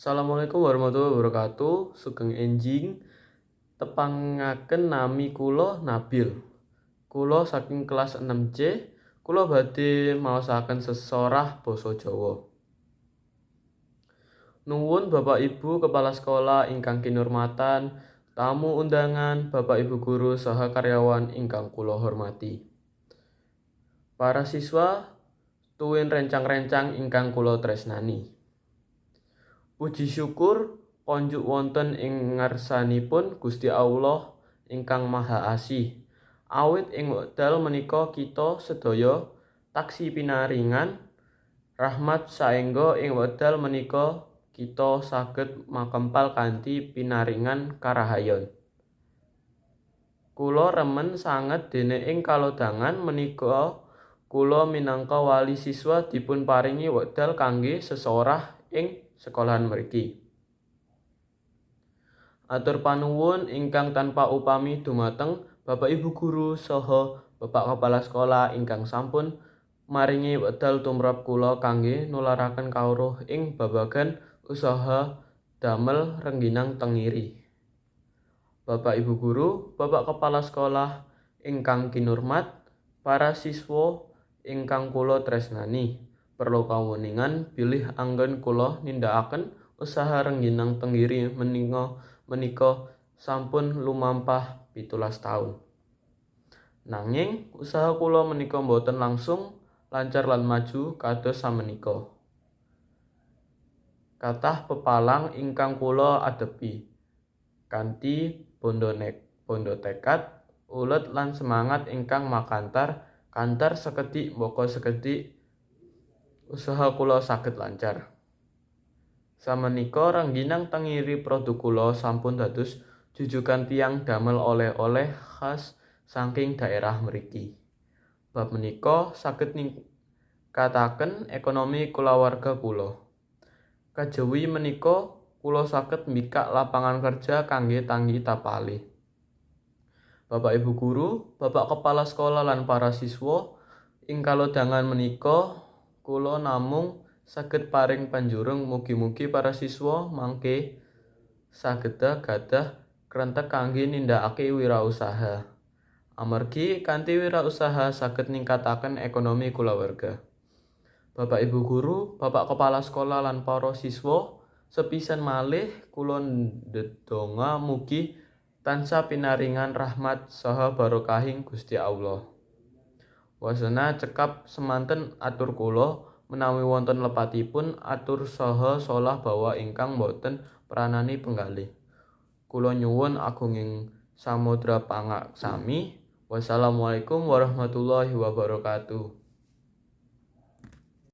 Assalamualaikum warahmatullahi wabarakatuh. Sugeng enjing. Tepangaken nami kula Nabil. Kula saking kelas 6C. Kula badhe maosaken sesorah basa Jawa. Nuwun Bapak Ibu Kepala Sekolah ingkang kinurmatan, tamu undangan, Bapak Ibu guru saha karyawan ingkang kula hormati. Para siswa tuwin rencang-rencang ingkang kula tresnani. Puji syukur konjuk wonten ing ngarsanipun Gusti Allah ingkang Maha Asih. Awit ing wekdal menika kita sedaya taksih pinaringan rahmat saengga ing wekdal menika kita saged makempal kanthi pinaringan karahayon. Kula remen sanget dene ing kalodhangan menika kula minangka wali siswa dipun paringi wekdal kangge sesorah ing sekolahan mriki. Atur panuwun ingkang tanpa upami dumateng Bapak Ibu guru saha Bapak Kepala Sekolah ingkang sampun maringi wekdal tumrap kula kangge nularaken kawruh ing babagan usaha damel rengginang tengiri. Bapak Ibu guru, Bapak Kepala Sekolah ingkang kinurmat, para siswa ingkang kula tresnani, perlu kawuningan bilih anggen kula nindakaken usaha rengginang tenggiri menika sampun lumampah 17 taun. Nanging usaha kula menika boten langsung lancar lan maju kados samenika. Kathah pepalang ingkang kula adepi kanthi bondo tekad, ulet lan semangat ingkang makantar kantar sekedhik mbaka sekedhik usaha kula saged lancar. Samenika rengginang tengiri produk kula sampun dados jujukan tiyang damel oleh-oleh khas saking daerah mriki. Bab menika saged ningkataken ekonomi kulawarga kula. Kajawi menika kula saged mbikak lapangan kerja kangge tanggi tapale. Bapak Ibu guru, Bapak Kepala Sekolah lan para siswa ing kalodhangan menika kula namung saged paring panjurung mugi-mugi para siswa mangke sageda gadah krentek kangge nindakake wirausaha. Amargi kanthi wirausaha saged ningkataken ekonomi kulawarga. Bapak Ibu guru, Bapak Kepala Sekolah lan para siswa, sepisan malih kula ndedonga mugi tansah pinaringan rahmat saha barokahing Gusti Allah. Wasana cekap semanten atur kula, menawi wonten lepatipun atur saha solah bawa ingkang boten pranani penggalih. Kula nyuwun agunging samudra pangaksami. Wassalamualaikum warahmatullahi wabarakatuh.